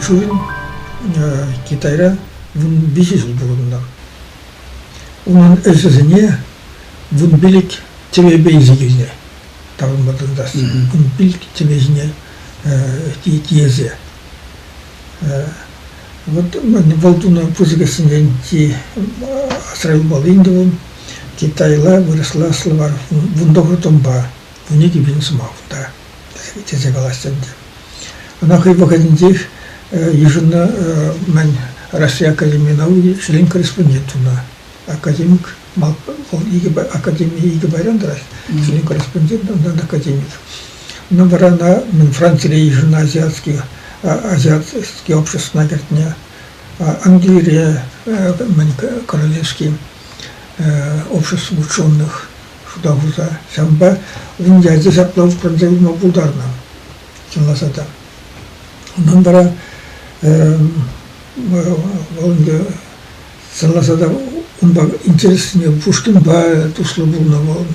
Бичурин Китайра 13 ҫул пурӑннӑ. Унӑн ӗҫӗсене 15 тӗвепе илсе килнӗ таврӑнма тытӑнтарсан. 15 тӗве ҫине тиесе. Вот вӑл тунӑ пысӑк ӗҫсенчен чи асра юлмалли ӗнтӗ вӑл китайла, вырӑсла словарь 19 томпа, 12 пин сӑмах унта тесе калаҫҫӗ ӗнтӗ. Ӑна хӑй вӑхӑтӗнчех йышӑннӑ мӗн Раҫҫей академи науки член-корреспондент тунӑ. Академик, вӑл икӗ академи икӗ пайран тӑрать. Член-корреспондент, унтан академик. Ну, вара ӑна мӗн Францире йышӑннӑ азиатский, азиатский обществӑна кӗртнӗ. Англире мӗн королевский общество ученых шута хурса. Ҫавӑнпа ун ячӗ ҫапла упранса юлма пултарнӑ. Чӑнласа та. Унтан вара вӑл ӗнтӗ чӑнласа та унпа интересне Пушкинпа туслӑ пулнӑ вӑл.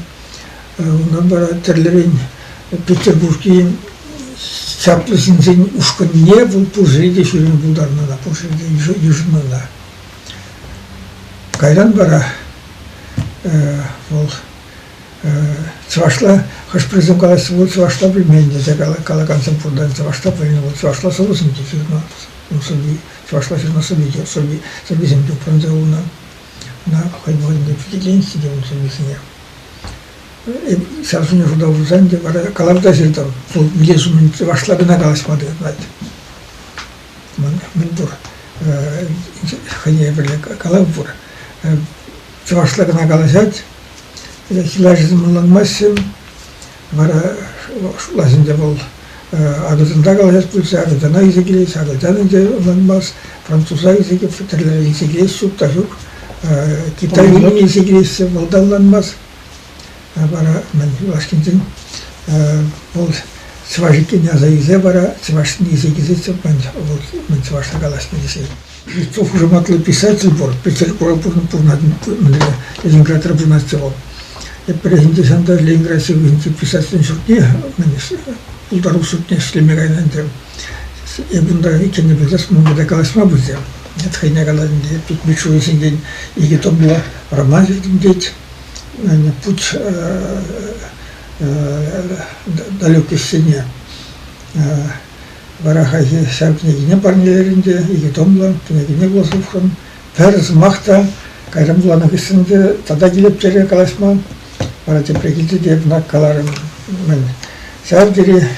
Унтан вара тӗрлӗрен Петербургри чаплӑ ҫынсен ушкӑнне вӑл пур ҫӗре те ҫӳреме пултарнӑ ӑна, пур ҫӗре те йышӑннӑ ӑна. Кайран вара вӑл чӑвашла хӑш-пӗрисем калаҫҫӗ, вӑл чӑвашла пӗлмен тесе калакансем пуртан чӑвашла пӗлнӗ, вӑл чӑвашла сӑвӑсем те ҫырнӑ, сӑвви, чӑвашла ҫырнӑ сӑвви те, сӑвви, сӑввисем те упранса юлнӑ. Ӑна хӑй вӑхӑтӗнче пичетленӗччӗ те ун сӑввисене. Ҫав сӗнӳ шута хурсан ӗнтӗ вара калав та ҫыртӑм. Вӑл вилес умӗн чӑвашла кӑна калаҫма тытӑнать. Ман мӗн пур хӑйне евӗрлӗ калав пур. Чӑвашла кӑна калаҫать. Чылайӑшӗсем ӑнланмаҫҫӗ. Вара шутлаҫ ӗнтӗ вӑл акӑлчанла калаҫать пулчӗ, акӑлчана илсе килет, акӑлчан ӗнтӗ ӑнланмасть, француза илсе килет, тӗрлӗрен илсе килес ҫук та ҫук. Китай илсе килеҫҫӗ, вӑл та ӑнланмасть. Вара мӗн юлашкинчен вӑл чӑваш иккенне аса илсе вара чӑвашсене илсе килсеччӗ вӑл мӗн чӑвашла калаҫнӑ тесе. Жильцов хушаматлӑ писатель пур, Петербургра пурӑнать, Ленинградра пурӑнатчӗ вӑл. Эп пӗррехинче ҫанта Ленинград ҫывӑхӗнчи писательсен ҫуртне, мӗн пултарулӑх ҫуртне ӗҫлеме кайнӑ ӗнтӗ. Эп унта иккенне пӗлсес мӗнпе те калаҫма пулчӗ. Хӑйне калать ӗнтӗ, пит Мишши ҫинчен икӗ томлӑ роман ҫыртӑм тет. Путь далеких ӗҫсене вара хайхи ҫав кӗнекене парнелерӗм те, икӗ томлӑ кӗнекене вуласа тухрӑм. Пӗр сӑмах та кайран вуланӑ хыҫҫӑн те тата килеп терӗ калаҫма. Вара тепре килчӗ те ӑна каларӑм, мӗн ҫав тери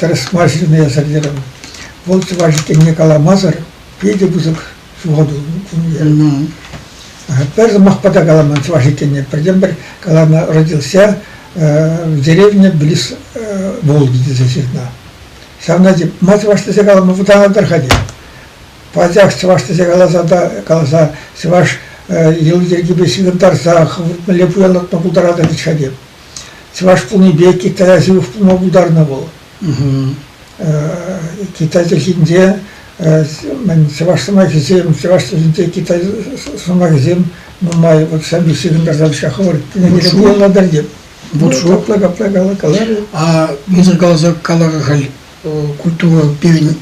тӗрӗс мар ҫырнӑ эсӗр терӗм. Вӑл чӑваш иккенне каламасӑр питӗ пысӑк ҫухату кунне. Пӗр сӑмахпа та каламан чӑваш иккенне. Пӗртен-пӗр каланӑ родился в деревне близ Волги тесе ҫырнӑ. Ҫавна ма чӑваш тесе калама вӑтанатӑр-ха те. Пачах чӑваш тесе каласа та каласа чӑваш йӑли-йӗркипе ҫыхӑнтарса хӑвӑрт мӗнле пуянлатма пултаратӑр тет-ха те. Чӑваш пулнипе Китая ҫывӑх пулма пултарнӑ вӑл. Китай чӗлхинче мӗн чӑваш сӑмахӗсем, чӑваш чӗлхинче китай сӑмахӗсем нумай вот ҫав пек ҫыхӑнтарса ҫак хӑвӑрт пуянлатар теп. Вот капла капла кала каларӗ. А эсир каласа каларӑр халь культура пирӗн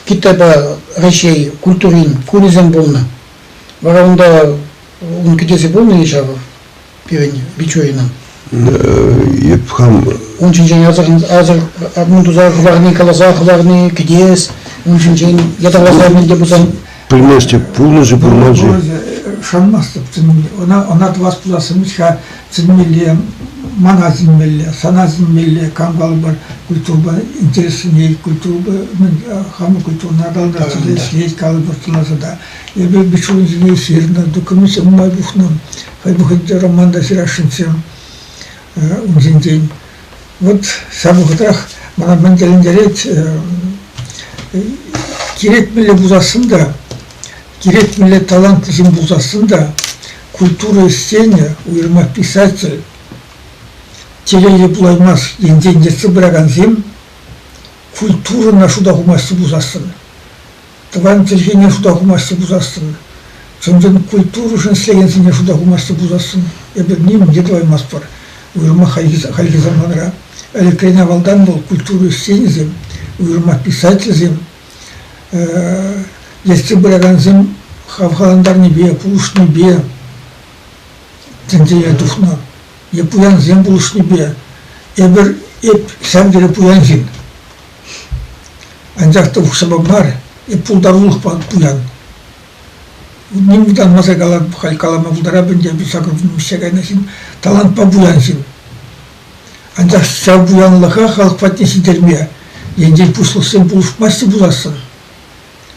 Китайпа Раҫҫей культурин кунӗсем пулнӑ. Вара унта ун кӗтесӗ пулнӑ-и ҫав? Пирӗн Бичуринӑн. Эп хам... Ун ҫинчен асӑр мӗн туса хӑварни, каласа хӑварни, кӗтес, ун ҫинчен ятарласа мӗн те пулсан... Пӗлместӗп, пулнӑ-ши, пулман-ши? Шанмастӑп. Ӑна, ӑна тӑвас пулас-ха сӗнмелле, мана сӗнмелле, сана сӗнмелле, кам калӑпӑр, культурӑпа интересленет, культурӑпа, мӗн, хамӑр культурӑна аталантарса ӗҫлет, калӑпӑр, чӑнласа та. Эпӗ Бичуринсене ҫырнӑ, документсем нумай пухнӑ. Хӑй вӑхӑтӗнче роман та ҫырасшӑнччӗ ун ҫинчен. Вот ҫав вӑхӑтрах мана мӗн тӗлӗнтерет, кирек мӗнле пулсассӑн та, кирек мӗнле талантлӑ ҫын пулсассӑн та, культура ӗҫченӗ, уйрӑмах писатель, телейлӗ пулаймасть енчен ертсе пыракансем культурӑна шута хумаҫҫӗ пулсассӑн. Тӑван чӗлхене шута хумаҫҫӗ пулсассӑн, чӑн-чӑн культурӑшӑн ӗҫлекенсене шута хумаҫҫӗ пулсассӑн, эпир нимӗн те тӑваймастпӑр. Уйрӑмах хальхи, хальхи саманара. Ӗлӗкрен авалтан вӑл культура ӗҫченӗсем, уйрӑмах писательсем, ертсе пыракансем хавхалантарнипе, пулӑшнипе тӗнчене тухнӑ. Е пуянсем пулӑшнипе. Эпир эп ҫав тери пуян ҫын. Анчах та укҫапа мар, эп пултарулӑхпа пуян. Ним вӑтанмаса халь калама пултарап ӗнтӗ, эпӗ 80 кайнӑ ҫын, талантпа пуян ҫын. Анчах ҫав пуянлӑха халӑх патне ҫитерме енчен пуҫлӑхсем пулӑшмаҫҫӗ пулассӑн,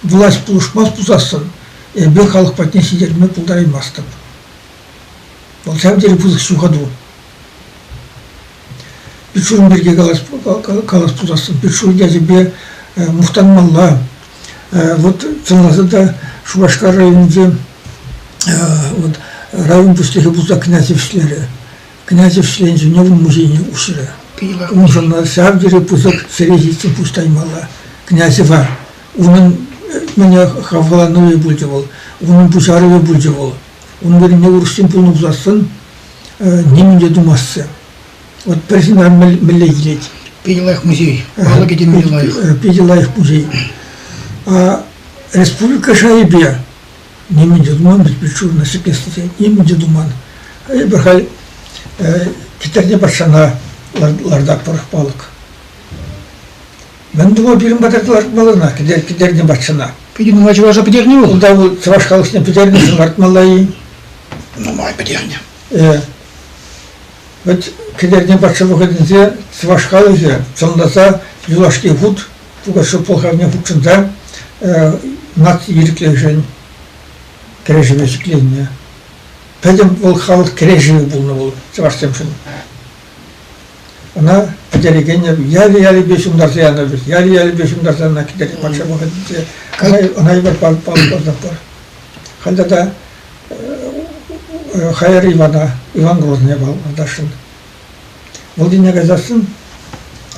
власть пулӑшмасть пулсассӑн, эпӗ халӑх патне ҫитерме пултараймастӑп. Вӑл ҫав тери пысӑк ҫухату. Пичурин пирки калас, калас пулсассӑн, Пичурин ячӗпе мухтанмалла. Вот чӑнласа та Шупашкар районӗнче вот район пуҫлӑхӗ пулса Князев ӗҫлерӗ. Князев членсене ун музейне уҫрӗ. Уншӑн ҫав тери пысӑк чӗре ҫитсе пуҫ таймалла Князева. Унӑн мӗне хавхаланӑвӗ пулчӗ вӑл, унӑн пуҫарӑвӗ пулчӗ вӑл. Ун вырӑнне урӑхсем пулнӑ пулсассӑн нимӗн те тумастчӗ. Вот пӗр ҫынран мӗнле килет. Питӗ лайӑх музей. Палӑкӗ те питӗ лайӑх. Питӗ лайӑх музей. Республика шайӗпе нимӗн те туман вӗт Пичурина ҫӗклес тесе нимӗн те туман. Эпир халь Кӗтерне патшана лартатпӑр палӑк. Мӗн тума пирӗн пата лартмалла ӑна, Кӗтерне патшана? Питӗ нумай чӑваша пӗтернӗ вӑл. Унта вӑл чӑваш халӑхне пӗтернӗшӗн лартмалла-и? Нумай пӗтернӗ. Вӗт Кӗтерне патша вӑхӑтӗнче чӑваш халӑхӗ чӑнласа юлашки хут Пугачев пӑлхавне хутшӑнса наци ирӗклӗхӗшӗн кӗрешӗве ҫӗкленнӗ. Пӗтӗм вӑл халӑх кӗрешӗвӗ пулнӑ вӑл чӑвашсемшӗн. Ӑна пӗтерекенӗ ялӗ-ялӗпе ҫунтарса янӑ вӗт, ялӗ-ялӗпе ҫунтарса ӑна кӗтерет патша вӑхӑтӗнче. Ӑна эпир палӑртатпӑр. Халь тата Хаяр Ивана, Иван Грозная палӑртасшӑн. Вӑл тӗне кайсассӑн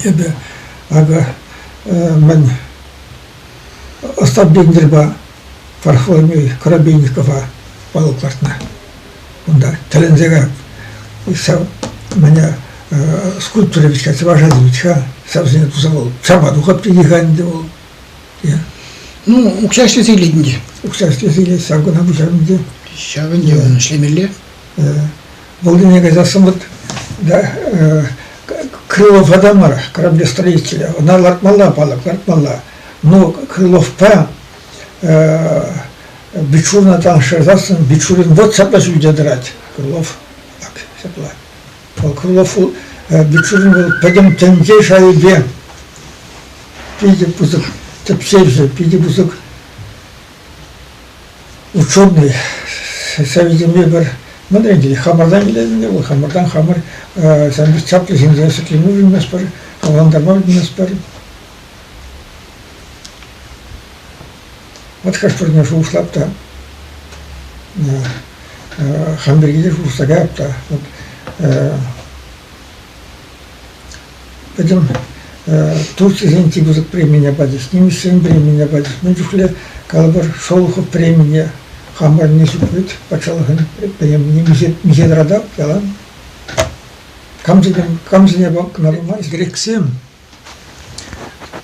эпӗ акӑ мӗн Остап Бендерпа Варфоломей Коробейникова палӑк лартнӑ. Унта тӗлӗнсе кайӑп. Ҫав мӗне скульптор вӗт-ха, чӑваш ачи вӗт-ха, ҫавсене туса вӑл чапа тухать тени-ха ӗнтӗ вӑл. Ну, укҫа ӗҫлесе илет ӗнтӗ. Укҫа ӗҫлесе илет, ҫав кӑна пуҫар ӗнтӗ. Ҫав ӗнтӗ унӑн ӗҫлемелле. Вӑл тӗне кайсассӑн вот да, Крылова та мар, кораблестроителя. Ӑна лартмалла палӑк, лартмалла. Но Крыловпа Бичурина танлаштарсассӑн Бичурин вот ҫапла ҫӳлте тӑрать. Крылов так ҫапла. Вӑл Крылов Бичурин вӑл пӗтӗм тӗнче шайӗпе питӗ пысӑк тӗпчевҫӗ, питӗ пысӑк ученый советсемпе пӗр мӗнрен килет, хамӑртан килет ӗнтӗ вӑл, хамӑртан хамӑр ҫавӑн пек чаплӑ ҫынсене ҫӗклеме пӗлместпӗр, хавхалантарма пӗлместпӗр. Вот хӑш-пӗрне шухӑшлап та, хам пирки те шухӑшласа каяп та. Вот Пӗтӗм Турцисен чи пысӑк премине пачӗҫ, нимӗҫсен премине пачӗҫ. Мӗн чухлӗ, калӑпӑр, Шолохов премине хамӑрӑнне ҫук вӗт, патшалӑхӑн премине миҫе тӑратап ялан. Камсене, камсене кӑна памасть. Грексем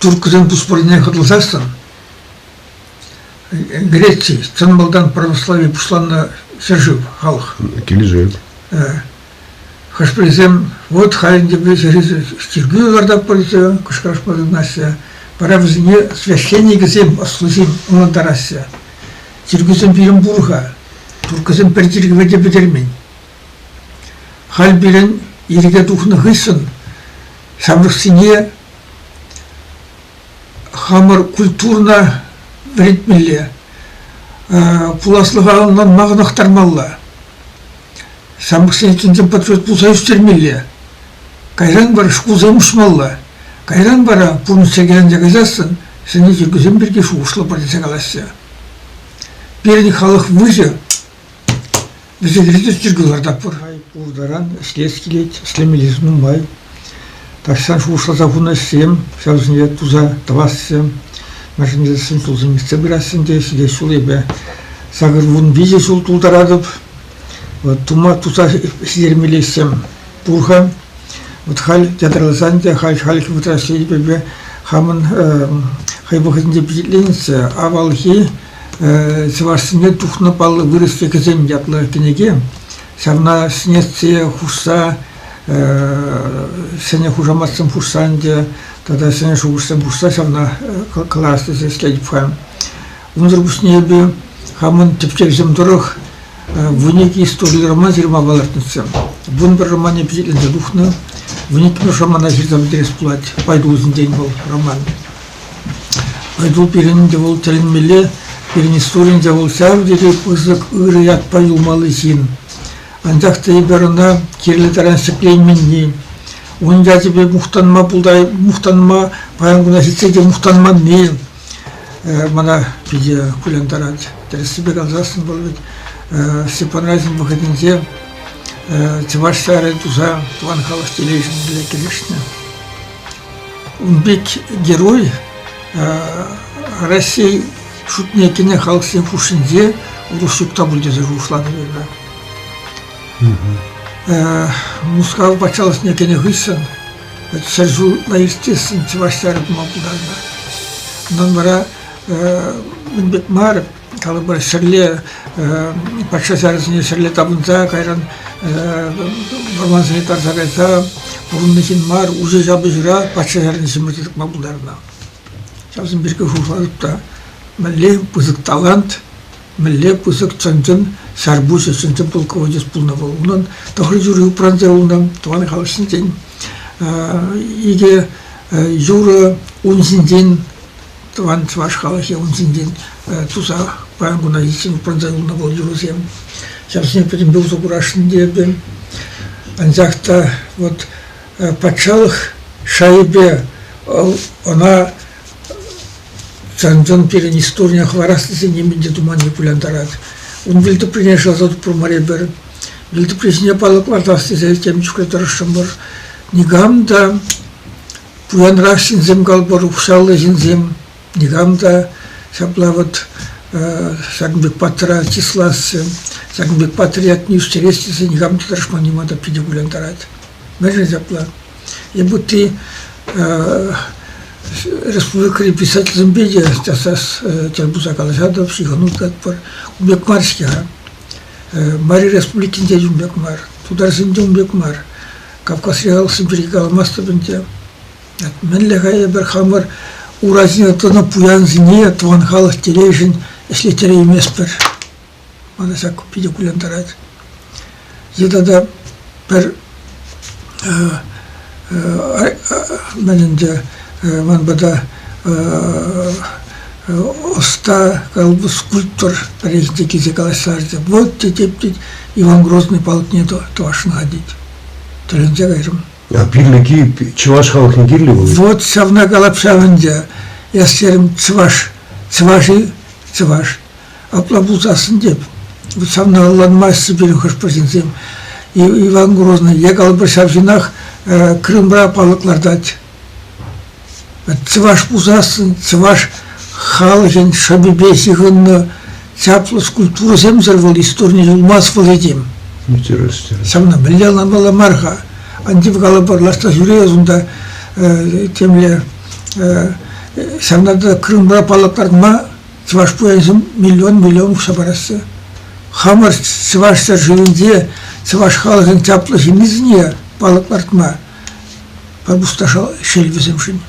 турккӑсен пуспӑрне хӑтӑлсассӑн Греци чӑн малтан православи пуҫланнӑ ҫӗршыв, халӑх. Килӗшет. Хӑш-пӗрисем вот халь ӗнтӗ чиркӳ лартатпӑр тесе кӑшкӑрашма тытӑнаҫҫӗ. Вара вӗсене священникӗсем, ӑслисем ӑнлантараҫҫӗ. Чиркӳсем пирӗн пур-ха, турккӑсем пӗр чиркӗве те пӗтермен. Халь пирӗн ирӗке тухнӑ хыҫҫӑн ҫамрӑксене хамӑр культурӑна вӗрентмелле, пуласлӑха ӑнланма хӑнӑхтармалла. Ҫамрӑксен чӑн-чӑн патриот пулса ӳстермелле. Кайран вара шкулсем уҫмалла. Кайран вара пурнӑҫ йӗркеленсе кайсассӑн ҫӗнӗ чиркӳсем пирки шухӑшлӑпӑр тесе калаҫҫӗ. Пирӗн халӑх выҫӑ. Вӗсене те чиркӳ лартатпӑр. Пур таран ӗҫлес килет, ӗҫлемелли нумай. Таҫтан шухӑшласа хунӑ ӗҫсем, ҫавсене туса тӑвассем, мӗншӗн тесен ҫулсем иртсе пыраҫҫӗ ӗнтӗ. Ҫитес ҫул эпӗ 83 ҫул тултаратӑп. Тума туса ҫитермелли ӗҫсем пур-ха. Вот халь ятарласа ӗнтӗ, халь хальхи вӑхӑтра ӗҫлетӗп эпӗ. Хамӑн хӑй вӑхӑтӗнче пичетленнӗччӗ авалхи чӑвашсене тухнӑ паллӑ вырӑс векӗсем ятлӑ кӗнеке. Ҫавна ҫӗнетсе хушса ҫӗнӗ хушаматсем хушса ӗнтӗ тата ҫӗнӗ шухӑшсем хушса ҫавна кӑларас тесе ӗҫлетӗп-ха. Унсӑр пуҫне эпӗ хамӑн тӗпчевсем тӑрӑх 12 историллӗ роман ҫырма палӑртнӑччӗ. 11 романӗ пичетленсе тухнӑ. 12-мӗш романа ҫырса пӗтерес пулать. Пайтул ҫинчен вӑл роман. Пайтул пирӗн ӗнтӗ вӑл тӗлӗнмелле, пирӗн историнче вӑл ҫав тери пысӑк ырӑ ятпа юлмалли ҫын. Анчах та эпир ӑна кирлӗ таран ҫӗкленменни, ун ячӗпе мухтанма пултай, мухтанма паян куна ҫитсе те мухтанманни мана питӗ кулянтарать. Тӗрӗссипе калсассӑн вӑл вӗт Степан Разин вӑхӑтӗнче чӑваш ҫарӗ туса тӑван халӑх телейшӗн кӗрешнӗ. Ун пек герой Раҫҫей шутне кӗнӗ халӑхсен хушшинче урӑх ҫук та пуль тесе шухӑшланӑ эпӗ. Мускав патшалӑхне кӗнӗ хыҫҫӑн ҫӗршывра иртсессӗн чӑваш ҫарӗ тума пултарнӑ. Унтан вара мӗн пек мар, калӑпӑр, ҫӗрле патша ҫарӗсене ҫӗрле тапӑнса кайран вӑрмансене тарса кайса пурӑннӑ ҫын мар, уҫӑ ҫапӑҫура патша ҫарне ҫӗмӗрсе тӑкма пултарнӑ. Ҫавсем пирки шухӑшлатӑп та, мӗнле пысӑк талант, мӗнле пысӑк чӑн-чӑн ҫарпуҫӗ, чӑн-чӑн полководец пулнӑ вӑл. Унӑн тӑхӑр ҫури упранса юлнӑ тӑван халӑх ҫинчен. Икӗ юрӑ ун ҫинчен тӑван чӑваш халӑхӗ ун ҫинчен туса паян куна ҫитсен упранса юлнӑ вӑл юрӑсем. Ҫавсене пӗтӗмпе усӑ курасшӑн те эпӗ. Анчах та вот патшалӑх шайӗпе ӑна чӑн-чӑн пирӗн историне хӑварас тесе нимӗн те туманни кулянтарать. Ун вилтӑприне шыраса тупрӑмӑр эпир. Вилтӑпри ҫине палӑк лартас тесе тем чухлӗ тӑрӑшрӑмӑр. Никам та пуянрах ҫынсем калпӑр, укҫаллӑ ҫынсем никам та ҫапла вот ҫакӑн пек паттӑра чысласси, ҫакӑн пек паттӑр ятне ӳстерес тесе никам та тӑрӑшманни мана питӗ кулянтарать. Мӗншӗн ҫапла? Эп ытти республикӑри писательсемпе те час-час тӗл пулса калаҫатӑп, ҫыхӑну тытатпӑр. Ун пек мар-ҫке-ха. Мари Республикинче те ун пек мар, тутарсенче ун пек мар. Кавказри халӑхсем пирки каламастӑп ӗнтӗ. Мӗнле-ха эпир хамӑр ура ҫине тӑнӑ пуянсене тӑван халӑх телейшӗн ӗҫлеттерейместпӗр? Мана ҫак питӗ кулянтарать. Е тата пӗр мӗн ӗнтӗ ман пата ӑста скульптор пӗррехинче килсе калаҫса ларчӗ. Вот тетеп тет, Иван Грозный палӑкне тӑвасшӑн-ха тет. Тӗлӗнсе кайрӑм. А пирлӗки чӑваш халӑхне кирлӗ вӑл? Вот ҫавна калап ҫав ӗнтӗ. Эс терӗм чӑваш, чӑваш-и? Чӑваш. Апла пулсассӑн теп, ҫавна ӑнланмаҫҫӗ пирӗн хӑш-пӗр ҫынсем. Иван Грозный е калӑпӑр ҫав ҫынах Крымра палӑк лартать. Чӑваш пулсассӑн чӑваш халӑхӗн шӑпипе ҫыхӑннӑ чаплӑ скульптурӑсемсӗр вӑл историне юлмасть вӑл этем. Интересно. Ҫавна мӗнле ӑнланмалла мар-ха. Ан тив калӑпӑр, ларса ҫӳрес унта темле ҫавна та Крымра палӑк лартма Чӑваш пуянсем миллион-миллион укҫа параҫҫӗ. Хамӑр чӑваш ҫӗршывӗнче чӑваш халӑхӗн чаплӑ ҫыннисене палӑк лартма пӗр пуста шел вӗсемшӗн.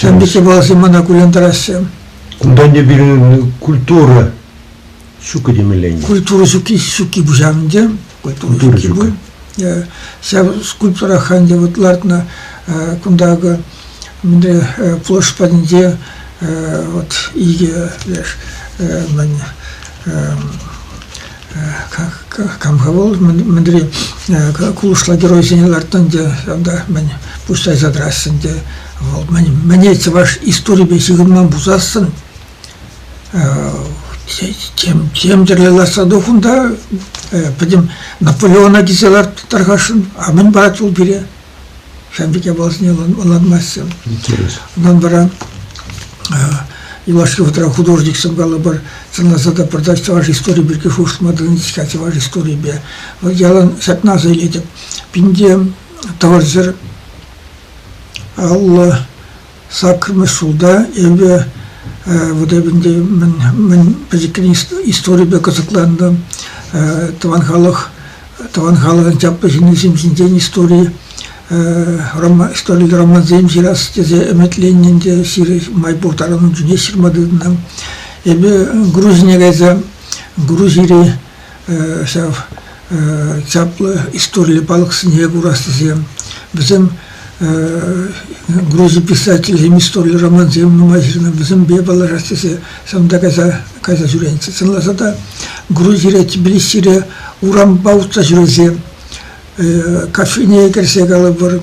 Ҫавӑн пек япаласем мана кулянтараҫҫӗ. Кунта ӗнтӗ пирӗн культура ҫуккӑ темелле ӗнтӗ. Культура ҫукки ҫукки пуҫа ӗнтӗ. Культура ҫукки пуль. Ҫав скульптора ӗнтӗ вот лартнӑ кунта акӑ мӗнре площадь патӗнче вот икӗ леш мӗн кам-ха вӑл мӗнри кулӑшла геройсене лартнӑ ӗнтӗ ҫавӑнта мӗн пуҫ тайса тӑраҫҫӗ ӗнтӗ вӑл мӗне чӑваш историпе ҫыхӑнман пулсассӑн Тем, тем тӗрлӗ лартса тух унта, пӗтӗм Наполеона килсе ларт тархасшӑн, а мӗн парать вӑл пире? Ҫавӑн пек япаласене ӑнланмаҫҫӗ. Интересно. Унтан вара юлашки вӑхӑтра художниксем калӑпӑр, чӑнласа та пӑртак чӑваш историйӗ пирки шухӑшлама тытӑнчӗҫ-ха чӑваш историйӗпе. Вӑл ялан ҫакна аса илетӗп. 1950 аллӑ. Саккӑрмӗш ҫулта эпӗ вот эпӗ ӗнтӗ мӗн, мӗн пӗчӗкрен историпе кӑсӑклантӑм. Тӑван халӑх, тӑван халӑхӑн чаплӑ ҫыннисем ҫинчен истори, историллӗ романсем ҫырас тесе ӗмӗтленнӗ ӗнтӗ, май пур таран ун чухне ҫырма тытӑннӑ. Эпӗ Грузине кайса Грузири ҫав чаплӑ историллӗ палӑксене курас тесе вӗсем Грузи писателӗсем историллӗ романсем нумай ҫырнӑ, вӗсемпе паллашас тесе ҫавӑнта кайса кайса ҫӳренӗччӗ. Чӑнласа та Грузире, Тбилисире урампа утса ҫӳресе кафене кӗрсе калӑпӑр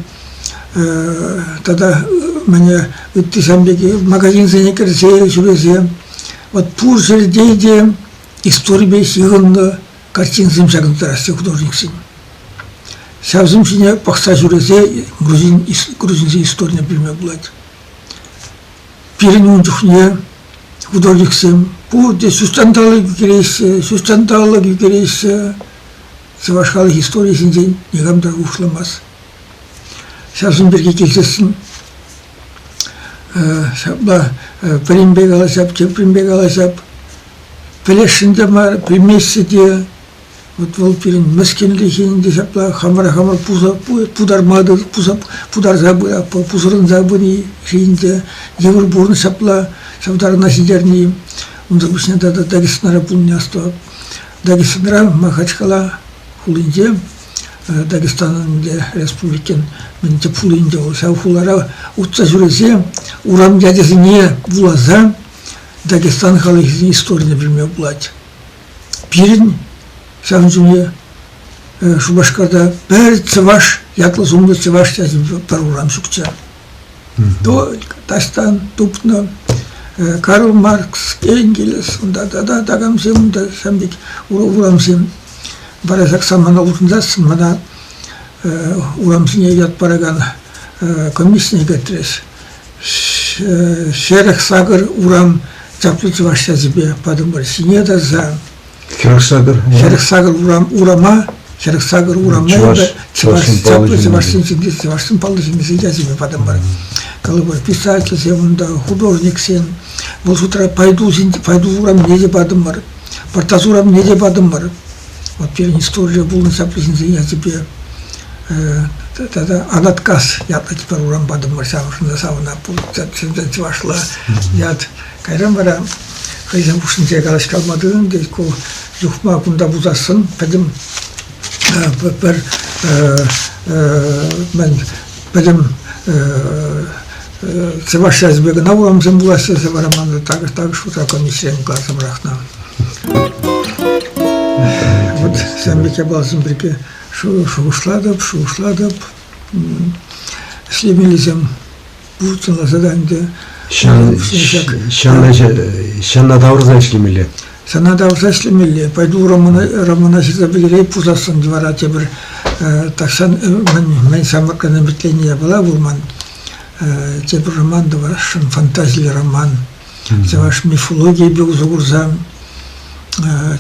тата мӗне ыттисем пек магазинсене кӗрсе ҫӳресе вот пур ҫӗрте те историпе ҫыхӑннӑ картинӑсем ҫакӑнтараҫҫӗ художниксем. Ҫавсем ҫине пӑхса ҫӳресе грузин, грузинсен историне пӗлме пулать. Пирӗн ун чухне художниксем пурте ҫутҫанталӑк ӳкереҫҫӗ, ҫутҫанталӑк ӳкереҫҫӗ. Чӑваш халӑх историйӗ ҫинчен никам та шухӑшламасть. Ҫавсем пирки килсессӗн ҫапла пӗринпе калаҫап, тепринпе калаҫап. Пӗлесшӗн те мар, пӗлмеҫҫӗ те. Вот вӑл пирӗн мӗскӗнлӗх ӗнтӗ ҫапла хамӑра хамӑр путарма путарса пусӑрӑнса пыни ӗнтӗ йывӑр пурнӑҫ ҫапла ҫав тарана ҫитерни. Унсӑр пуҫне тата Дагестанра пулнине астӑвап. Дагестанра Махачкала хулинче Дагестанӑн ӗнтӗ республикин мӗн тӗп хули ӗнтӗ вӑл. Ҫав хулара утса ҫӳресе урам ячӗсене вуласа Дагестан халӑхӗсен историне пӗлме пулать. Пирӗн ҫавӑн чухне Шупашкарта пӗр чӑваш ятлӑ-сумлӑ чӑваш ячӗпе пӗр урам ҫукчӗ. Только таҫтан тупнӑ Карл Маркс, Энгельс, унта тата такамсем унта ҫавӑн пек урамсем. Вара ҫак самана улшӑнсассӑн мана урамсене ят паракан комиссине кӗртрӗҫ. 48 урам чаплӑ чӑваш ячӗпе патӑмӑр ҫине тӑрса. 48? 48 урам, урама, 48 урама чӑваш, чӑваш, чаплӑ чӑвашсен ҫынни, чӑвашсен паллӑ ҫыннисен ячӗпе патӑмӑр. Калӑпӑр, писательсем унта, художниксем, вӑл шутра Пайдул, Пайдул урамне те патӑмӑр, Пӑртас урамне те патӑмӑр. Вот пирӗн историре пулнӑ чаплӑ ҫынсен ячӗпе тата Анаткас ятлӑ тепӗр урам патӑмӑр ҫавӑншӑн савӑна чӑвашла ят. Кайран вара хӑйсем хушшинче калаҫкалама тытӑнчӗҫ, ку Юхма кунта пусассӑн пӗтӗм пӗр мӗн пӗтӗм чӑваш ячӗпе кӑна урамсем пулаҫҫӗ тесе вара мана такӑш такӑш шутра комиссирен кӑларса пӑрахнӑ. Вот ҫавӑн пек япаласем пирки шухӑшлатӑп, шухӑшлатӑп. Ӗҫлемеллисем пур чӑнласа та ӗнтӗ. Ҫанна тавӑрса ӗҫлемелле. Ҫанна тавӑрса ӗҫлемелле. Пойду романа, романа ҫырса пӗтерейӗп пулсассӑн вара тепӗр тахҫан мӗн, мӗн ҫамрӑклан ӗмӗтленнӗ япала вӑл ман. Тепӗр роман тӑвасшӑн, фантазиллӗ роман. Чӑваш мифологийӗпе усӑ курса,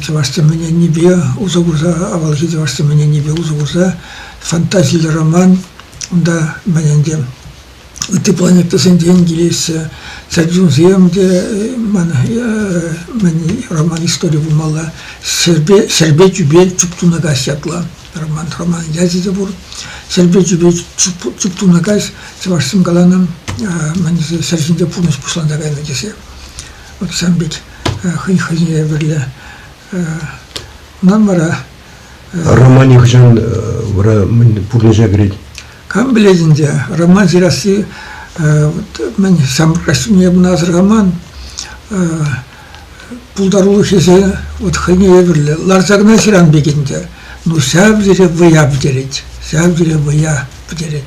чӑваш тӗмӗненнипе усӑ курса, авалхи чӑваш тӗмӗненнипе усӑ курса фантазиллӗ роман унта мӗн ӗнтӗ ытти планетӑсенчен килеҫҫӗ, чӗрчунсем те ман мӗн роман истори пулмалла. Ҫӗрпе, ҫӗрпе тӳпе чуп тунӑ каҫ ятлӑ роман. Роман ячӗ те пур. Ҫӗрпе тӳпе чуп тунӑ каҫ чӑвашсем каланӑ, мӗн тесе ҫӗр ҫинче пурнӑҫ пуҫланса кайнӑ тесе. Вот ҫавӑн пек хӑй хӑйне евӗрлӗ. Унтан вара Романӗ хӑҫан вара мӗн пурнӑҫа кӗрет? Кам пӗлет ӗнтӗ, роман ҫырасси мӗн ҫамрӑкрах чухне асӑрхаман. Пултарулӑх ӗҫӗ вот хӑйне евӗрлӗ. Ларса кӑна ҫыран пек ӗнтӗ. Ну ҫав тери вӑя пӗтерет, ҫав тери вӑя пӗтерет.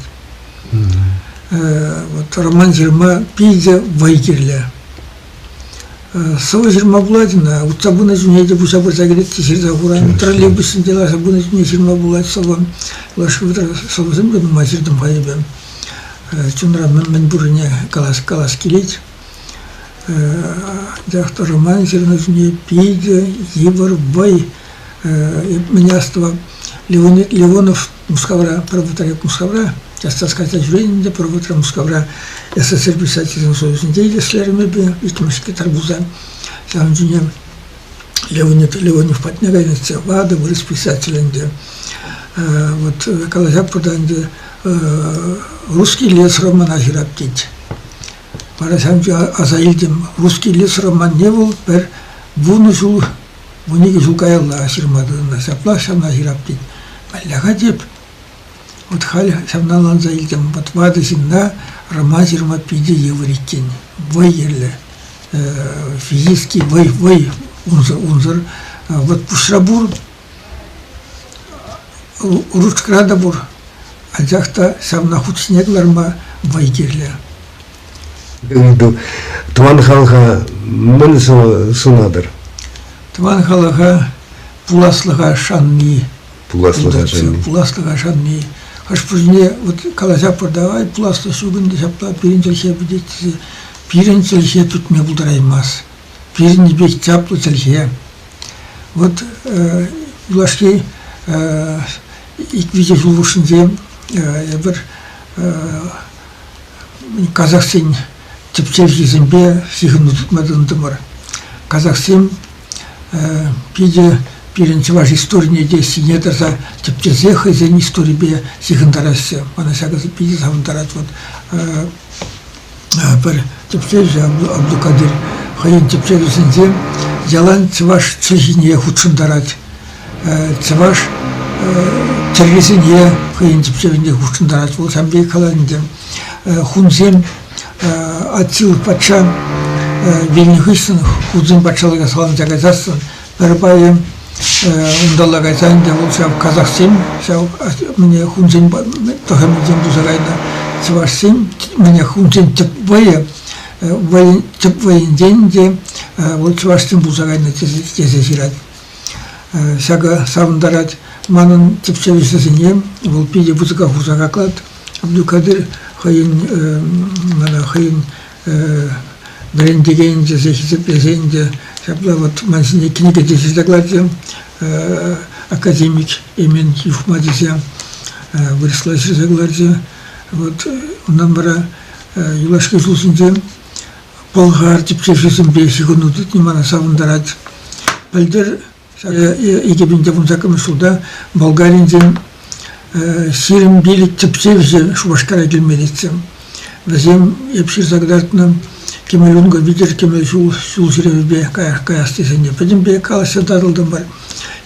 Вот роман ҫырма питӗ вӑй кирлӗ. Сӑвӑ ҫырма пулать ӑна, утса пынӑ чухне те пуҫа пырса кӗрет те ҫырса хуран. Троллейбуссенче ларса пынӑ чухне ҫырма пулать сӑвӑ. Юлашки вӑхӑтра сӑвӑсем те нумай ҫыртӑм-ха эпӗ. Чунра мӗн пуррине калас, калас килет. Анчах та роман ҫырнӑ чухне питӗ йывӑр вӑй. Эп мӗне астӑвам, Леонид Леонов Мускавра, пӗр вӑхӑтра Мускавра. Час-час кайса ҫӳренӗ те пӗр вӑхӑтра Мускавра СССР писательсен союзӗнче ӗҫлерӗм эпӗ, иккӗмӗш секретарь пулса. Ҫавӑн чухне Леонид Леонов патне кайнӑччӗ, ватӑ вырӑс писатель ӗнтӗ. Вот калаҫатпӑр та ӗнтӗ, «Русский лес» романа ҫырать тет. Вара ҫавӑн аса илтӗм, «Русский лес» романне вӑл пӗр 10 ҫул, 12 ҫул каялла ҫырма тытӑннӑ. Ҫапла ҫавна ҫырап тет. Мӗнле-ха теп, Вот халь ҫавна ӑнланса илтӗм. Вот ватӑ ҫынна роман ҫырма питӗ йывӑр иккен. Вӑй кирлӗ. Физический вӑй, вӑй унсӑр, унсӑр. Вот пуҫра пур, ручкӑра та пур. Анчах та ҫавна хут ҫине кӑларма вӑй кирлӗ. Ыйту. Тӑван халӑха мӗн сунатӑр? Тӑван халӑха пуласлӑха шанни Пуласлӑха шанни. Пуласлӑха шанни. Хӑш-пӗрне вот калаҫатпӑр та, ай, пуласлӑх ҫук ӗнтӗ ҫапла пирӗн чӗлхе пӗтет тесе. Пирӗн чӗлхе пӗтме пултараймасть. Пирӗн пек чаплӑ чӗлхе. Вот юлашки ик-виҫӗ ҫул хушшинче эпир казахсен тӗпчевҫисемпе ҫыхӑну тытма тытӑнтӑмӑр. Казахсем питӗ пирӗн чӑваш историне те ҫине тӑрса тӗпчесе хӑйсен историпе ҫыхӑнтараҫҫӗ. Мана ҫакӑ питӗ савӑнтарать. Вот пӗр тӗпчевҫӗ Абдукадыр хӑйӗн тӗпчевӗсенче ялан чӑваш чӗлхине хутшӑнтарать. Чӑваш тӗррисене хӑйӗн тӗпчевне хутшӑнтарать. Вӑл ҫавӑн пек калать ӗнтӗ. Хунсем Аттил патша вилнӗ хыҫҫӑн хунсен патшалӑхӗ саланса кайсассӑн пӗр пайӗ унталла кайса ӗнтӗ вӑл ҫав казахсем ҫав мӗне хунсен тӑхӑмӗнчен туса кайнӑ чӑвашсем мӗне хунсен тӗп вӑйӗ вӑй тӗп вӑйӗнчен те вӑл чӑвашсем пулса кайнӑ тесе ҫырать. Ҫакӑ савӑнтарать. Манӑн тӗпчевҫӗсене вӑл питӗ пысӑка хурса хаклать. Абдулкадыр хӑйӗн мана хӑйӗн вӗрентекен тесе хисеплесен те ҫапла вот ман ҫине кӗнеке те ҫырса кӑларчӗ академик Эмен Юхма тесе вырӑсла ҫырса кӑларчӗ. Вот унтан вара юлашки ҫулсенче пӑлхар тӗпчевҫисемпе ҫыхӑну тытни мана савӑнтарать. Пӗлтӗр 2018 ҫулта Болгаринчен 25 тӗпчевҫӗ Шупашкара килмеллеччӗ. Вӗсем эп ҫырса кӑтартнӑ кӗмӗл ункӑ витӗр кӗмӗл ҫул ҫул ҫӳревӗпе каяс тесен те пӗтӗмпе калаҫса татӑлтӑмӑр.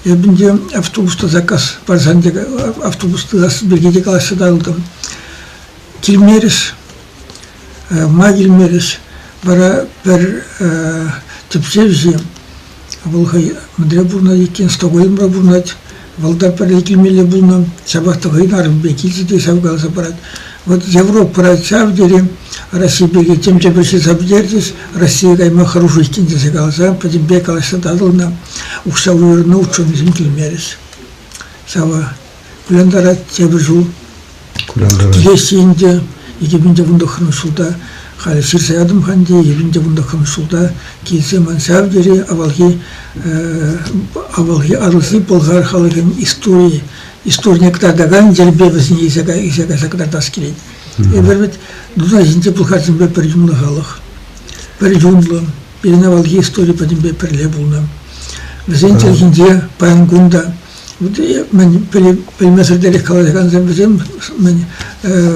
Эп ӗнтӗ автобус та заказ парсан те автобус тытас пирки те калаҫса татӑлтӑм. Килмерӗҫ. Ма килмерӗҫ? Вара пӗр тӗпчевҫӗ, вӑл хӑй мӗнре пурӑнать иккен, Стокгольмра пурӑнать, вӑл та пӗрле килмелле пулнӑ, ҫапах та хӑйӗн арӑмӗпе килчӗ те ҫав каласа парать. Вот Европӑра ҫав тери Россия пирки тем те пӗр ҫырса пӗтерчӗҫ, Россия кайма хӑрушӑ иккен тесе каласа пӗтӗмпе калаҫса татӑлнӑ, укҫа уйӑрнӑ ученӑйсем килмерӗҫ. Ҫавӑ кулянтарать тепӗр ҫул. Килеҫҫӗ ӗнтӗ 2019 ҫулта, халӗ ҫырса ятӑм-ха ӗнтӗ, 2019 ҫулта килсе ман ҫав тери авалхи авалхи Атӑлҫи Пӑлхар халӑхӗн историйӗ, историне кӑтартакан йӗрпе вӗсене илсе кайса кӑтартас килет. Эпир вӗт Дунай ҫинче пӑлхарсемпе пӗр юнлӑ халӑх. Пӗр юнлӑ. Пирӗн авалхи истори пӗтӗмпе пӗрле пулнӑ. Вӗсен чӗлхинче паян кун та мӗн пӗлмесӗртерех калаҫакансем вӗсем мӗн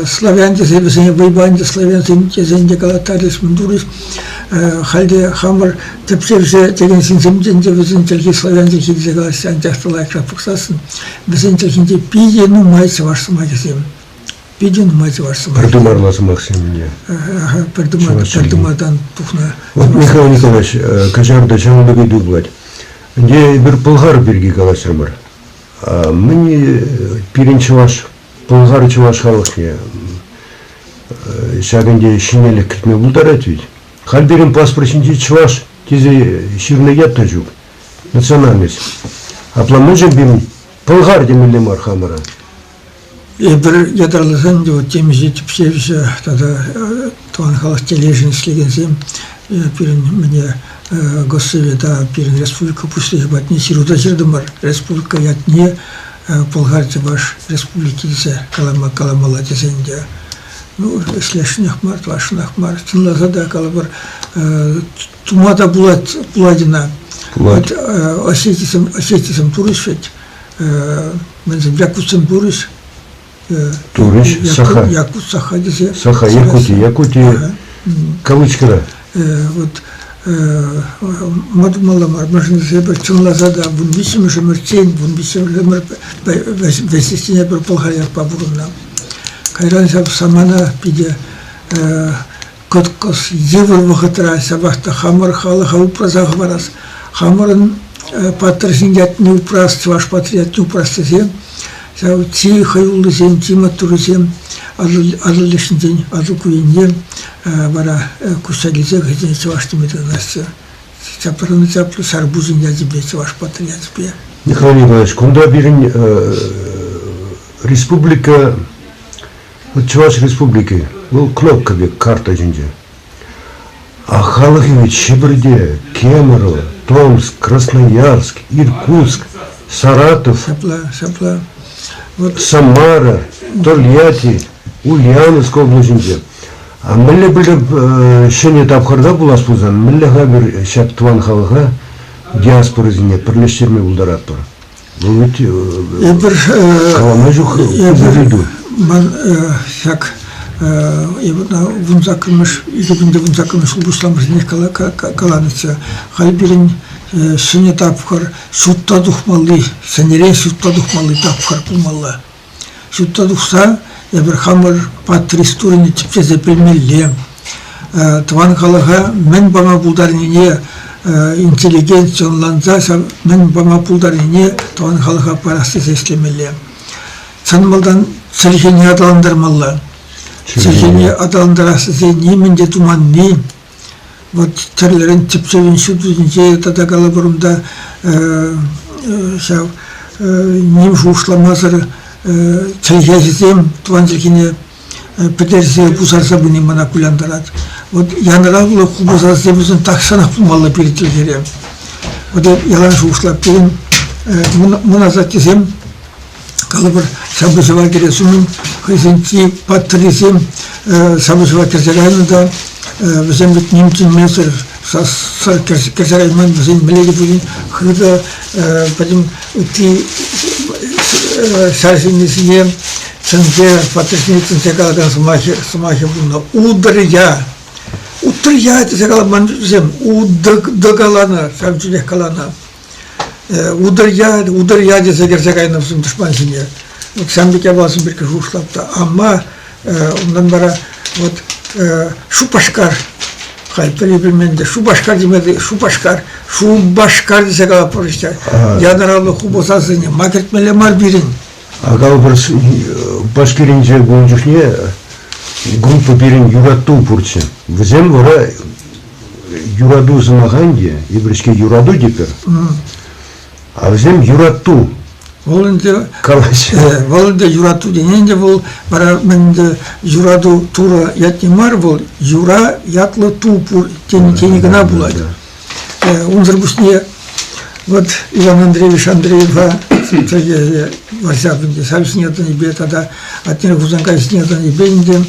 славян тесе вӗсене вӑйпа ӗнтӗ славянсем тесе ӗнтӗ калаттарӗҫ мӗн турӗҫ. Халь те хамӑр тӗпчевҫӗ текен ҫынсем те ӗнтӗ вӗсен чӗлхи славян чӗлхи тесе калаҫҫӗ, анчах та лайӑхрах пӑхсассӑн вӗсен чӗлхинче питӗ нумай чӑваш сӑмахӗсем. Питӗ нумай чӑваш сӑмахӗ. Пӗр тымарла сӑмахсем Пӗр тымартан тухнӑ. Вот Михаил Николаевич, каҫар та ҫавӑн пек ыйту пулать. Ӗнтӗ эпир пӑлхар пирки калаҫрӑмӑр. Мӗн пирӗн чӑваш, пӑлхар чӑваш халӑхне ҫак ӗнтӗ ҫӗнӗлӗх кӗртме пултарать ведь. Халь пирӗн паспорт ҫинче чӑваш тесе ҫырнӑ ят та ҫук. Национальность. Апла мӗншӗн пирӗн пӑлхар темелле мар хамӑра? Эпир ятарласа ӗнтӗ вот темиҫе тӗпчевҫӗ тата тӑван халӑх телейшӗн ӗҫлекенсем пирӗн мӗне Госсовета, пирӗн республика пуҫлӑхӗ патне ҫыру та ҫыртӑмӑр. Республика ятне. Пӑлхар-Чӑваш Республики тесе калама каламалла тесен те, ну, ӗҫлесшӗнех мар, тӑвасшӑнах мар. Чӑнласа та калӑпӑр, тума та пулать, пулать ӑна. Пулать. Осетисем, осетисем турӗҫ вӗт, мӗнсем, якутсем турӗҫ. Турӗҫ, Саха. Якут Саха тесе. Саха, Якути, Якути, кавычкӑра. Вот ма тумалла мар, мӗншӗн тесе эпир чӑнласа та 13-мӗш ӗмӗрччен, 13-мӗш ӗмӗр вӗҫӗччен эпир пӑлхар ятпа пурӑннӑ. Кайран ҫав самана питӗ кӑткӑс, йывӑр вӑхӑтра ҫапах та хамӑр халӑха упраса хӑварас, хамӑрӑн паттӑрсен ятне упрас, чӑваш паттӑр ятне упрас тесе ҫав чи хӑюллисем, чи маттуррисем Атӑл лешӗнчен Атӑл ку енне вара куҫса килсе хӑйсене чӑваш теме тытӑнаҫҫӗ. Чаплӑран чаплӑ Сарпуҫӗн ячӗпе, чӑваш паттӑр ячӗпе. Михаил Николаевич, кунта пирӗн республика Чӑваш Республики вӑл кнопка пек карта ҫинче. А халӑхӗ вӗт Ҫӗпӗрте, Кемерово, Томск, Красноярск, Иркутск, Саратов, Ҫапла, ҫапла. Вот. Самара, Тольятти, Ульяновск облаҫӗнче. А мӗнле пӗлтӗр ҫӗнӗ тапхӑрта пулас пулсан, мӗнле-ха пӗр ҫак тӑван халӑха диаспорӑсене пӗрлештерме пултаратпӑр? Вӑл ведь Эпир калама ҫук эпир ман ҫак вунсаккӑрмӗш 2018-мӗш ҫул пуҫламӑшӗнех каланӑччӗ. Халь пирӗн ҫӗнӗ тапхӑр ҫутта тухмалли, ҫӗнӗрен ҫутта тухмалли тапхӑр пулмалла. Ҫутта тухса эпир хамӑр паттӑр историне тӗпчесе пӗлмелле, тӑван халӑха мӗн пама пултарнине интеллигенци ӑнланса ҫав мӗн пама пултарнине тӑван халӑха парас тесе ӗҫлемелле. Чӑн малтан чӗлхене аталантармалла. Чӗлхене аталантарас тесе нимӗн те туманни, вот тӗрлӗрен тӗпчев институтӗнче тата калӑпӑр унта ҫав ним шухӑшламасӑр чӗлхеҫӗсем тӑван чӗлхене пӗтерсе пусарса пыни мана кулянтарать. Вот янӑравлӑ хупӑсасем вӗсен тахҫанах пулмалла пирӗн чӗлхере. Вот ялан шухӑшлап пирӗн мӑн асаттесем калӑпӑр, ҫапӑҫӑва кӗрес умӗн хӑйсен чи паттӑррисем ҫапӑҫӑва кӗрсе кайнӑ та вӗсем вӗт ним чӗнмесӗр сассӑр кӗрсе кайман, вӗсен мӗнле те пулин хытӑ пӗтӗм ытти ҫар ҫыннисене чӗнсе, паттӑрсене чӗнсе калакан сӑмахӗ, сӑмахӗ пулнӑ. Удӑрья. Утрья тесе каламан вӗсем, удӑ каланӑ, ҫав чухнех каланӑ. Удӑрья, удӑрья тесе кӗрсе кайнӑ вӗсем тӑшман ҫине. Вот ҫавӑн пек япаласем пирки шухӑшлап та. Амма унтан вара вот Шупашкар, халь пӗри пӗлмен те, Шупашкар теме Шупашкар, Шупашкар тесе калатпӑр ӗҫте. Янӑравлӑ хупӑ сасӑсене ма кӗртмелле мар пирӗн? А калӑпӑр, Башкиринче ун чухне группа пирӗн юрату пурччӗ. Вӗсем вара юрату сӑмаха ӗнтӗ, эпир-ҫке юрату тетпӗр. А вӗсем юрату Вӑл ӗнтӗ калаҫҫӗ. Вӑл ӗнтӗ юрату тени ӗнтӗ вӑл вара мӗн ӗнтӗ юрату Турӑ ятне мар вӑл юра ятлӑ ту пур тени, тени кӑна пулать. Унсӑр пуҫне вот Иван Андреевич Андреева вӑрҫа ӗнтӗ ҫав ҫине тӑнипе тата Атнер Хусанкай ҫине тӑнипе ӗнтӗ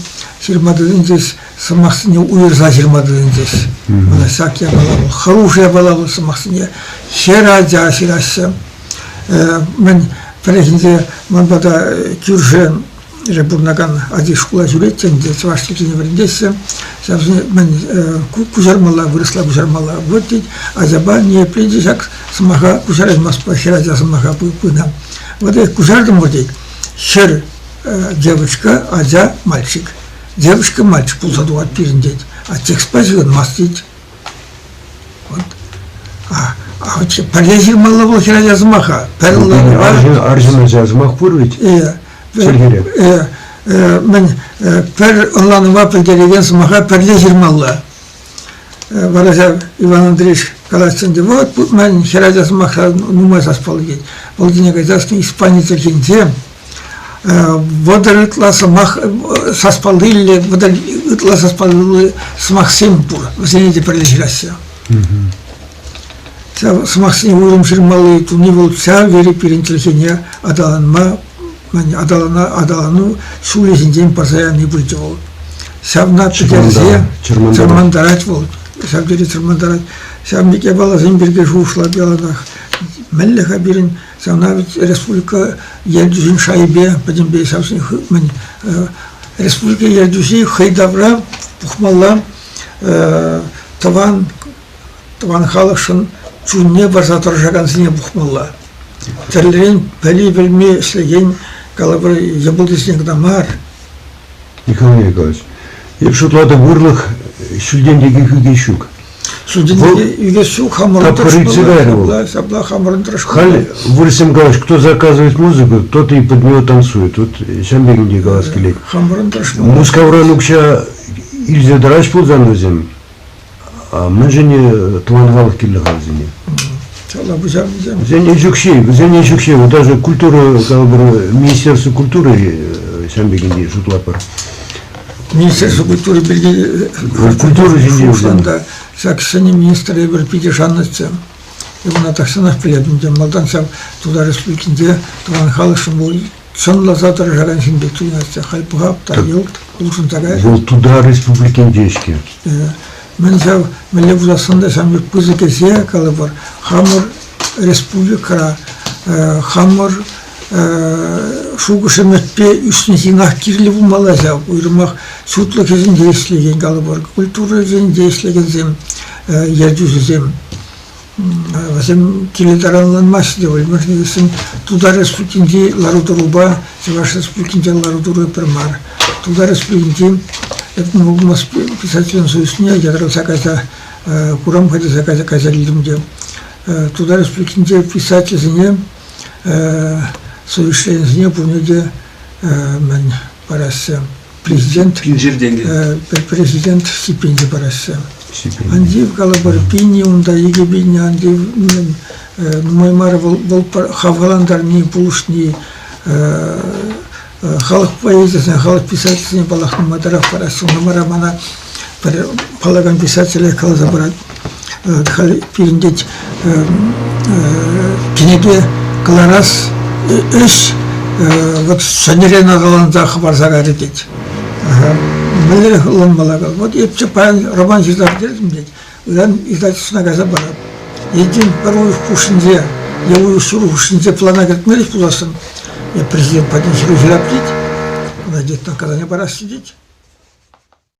ҫырма тытӑнчӗҫ сӑмахсене уйӑрса ҫырма тытӑнчӗҫ. Мана ҫак япала вӑл хӑрушӑ япала вӑл сӑмахсене хӗр ача ҫыраҫҫӗ. Мӗн пӗррехинче ман пата кӳршӗ пурӑнакан ачи шкула ҫӳретчӗ ӗнтӗ, чӑваш чӗлхине вӗрентеҫҫӗ. Ҫавсене мӗн куҫармалла, вырӑсла куҫармалла. Вот тет, ачапа ниепле те ҫак сӑмаха куҫараймастпа хӗр ача сӑмаха пынӑ. Вот куҫартӑмӑр тет. Хӗр девочка, ача мальчик. Девушка мальчик пулса тухать пирӗн тет, а текстпа ҫыхӑнмасть тет. Вот. А, а пӗрле ҫырмалла вӑл хӗрача сӑмаха. Пӗр арҫын, арҫын ача сӑмах пур ведь. Чӗлхере. Мӗн пӗр ӑнланӑва пӗлтерекен сӑмаха пӗрле ҫырмалла. Вара ҫав Иван Андреевич калать ӗнтӗ, вот мӗн хӗрача сӑмахра нумай саспалли тет. Вӑл тине кайсассӑн Испани чӗлхинче 30 ытла сӑмах саспаллиллӗ, 30 ытла саспаллиллӗ сӑмахсем пур. Вӗсене те пӗрле ҫыраҫҫӗ. Ҫав сӑмахсене уйрӑм ҫырмалли туни вӑл ҫав тери пирӗн чӗлхене аталанма, аталана, аталану ҫулӗ ҫинчен парса яни пулчӗ вӑл. Ҫавна пӗтерсе чӑрмантарать вӑл, ҫав тери чӑрмантарать. Ҫавӑн пек япаласем пирки шухӑшлать яланах. Мӗнле-ха пирӗн ҫавна ведь республика ертӳҫин шайӗпе пӗтӗмпе ҫавсен мӗн республика ертӳҫи хӑй тавра пухмалла тӑван тӑван халӑхшӑн чунне парса тӑрӑшакансене пухмалла. Тӗрлӗрен пӗли-пӗлми ӗҫлекен, калӑпӑр, йӑпӑлтисене кӑна мар. Михаил Николаевич, эп шутлатӑп, ырлӑх ҫӳлтен текех ӳкес ҫук. Ҫӳлтен ӳкес ҫук, хамӑрӑн тӑрӑшмалла. Ҫапла хамӑрӑн тӑрӑшмалла. Халь вырӑссем калаҫ, кто заказывает музыку, тот и под него танцует. Вот ҫавӑн пек ӗнтӗ калас килет. Хамӑрӑн тӑрӑшмалла. Мускавран укҫа илсе тӑраҫ пулсан вӗсем, Мӗншӗн тӑван халӑх кирлӗ-ха вӗсене? Ҫапла пуҫарнисем. Вӗсен ӗҫ укҫи, вӗсен ӗҫ укҫи, вот даже культура, калӑпӑр, Министерство культуры ҫавӑн пек ӗнтӗ шутлатпӑр. Министерство культуры пирки культура ҫинчен та ҫак ҫӗнӗ министр эпир питӗ шаннӑччӗ. Эп ӑна тахҫанах пӗлетӗм те, малтан ҫав Тутар Республикинче тӑван халӑхшӑн вӑл чӑнласа тӑрӑшакан ҫын пек туйӑнатчӗ. Халь пӑхап та йӑлт улшӑнса кайрӗ. Вӑл Тутар Республикинче-ҫке. Мӗн ҫав, мӗнле пулассан та ҫавӑн пек пысӑк ӗҫе, калӑпӑр, хамӑр республикӑра, хамӑр шухӑш-ӗмӗтпе ӳснӗ ҫынах кирлӗ пулмалла ҫав. Уйрӑмах сутлӑх ӗҫӗнче ӗҫлекен, калӑпӑр, культура ӗҫӗнче ӗҫлекенсем, ертӳҫӗсем. Вӗсем киле таранланмаҫҫӗ те пуль. Мӗншӗн тесен Тутар Республикинчи лару-тӑрупа Чӑваш Республикинчи лару-тӑру пӗр мар. Тутар Республикинчи писательсен союзне ятарласа кайса курам-ха тесе кайса, кайса килтӗм те. Тутар Республикинче писательсене, союз членӗсене пурне те мӗн параҫҫӗ. Президент Пиншер тенкӗ. Президент стипенди параҫҫӗ. Ан тив, калӑпӑр, пин-и унта, 2000 ан тив, нумай мар вӑл, вӑл хавхалантарни, пулӑшни, халӑх поэзийӗсене, халӑх писательсене паллах нумайтарах параҫҫӗ. Унта вара мана пӗр паллакан писателе каласа парать. Халь пирӗн тет кӗнеке кӑларас ӗҫ вот ҫӗнӗрен аталанса хӑпарса кайрӗ тет. Мӗнлерех ӑнланмалла? Вот эп паян роман ҫырса пӗтертӗм тет. Ыран издательствӑна кайса парап. Енчен пӗр уйӑх хушшинче е уйӑх ҫур хушшинче плана кӗртмерӗҫ пулассӑн, президент патне ҫыру ҫырап тет. Ӑна тет наказание параҫҫӗ тет.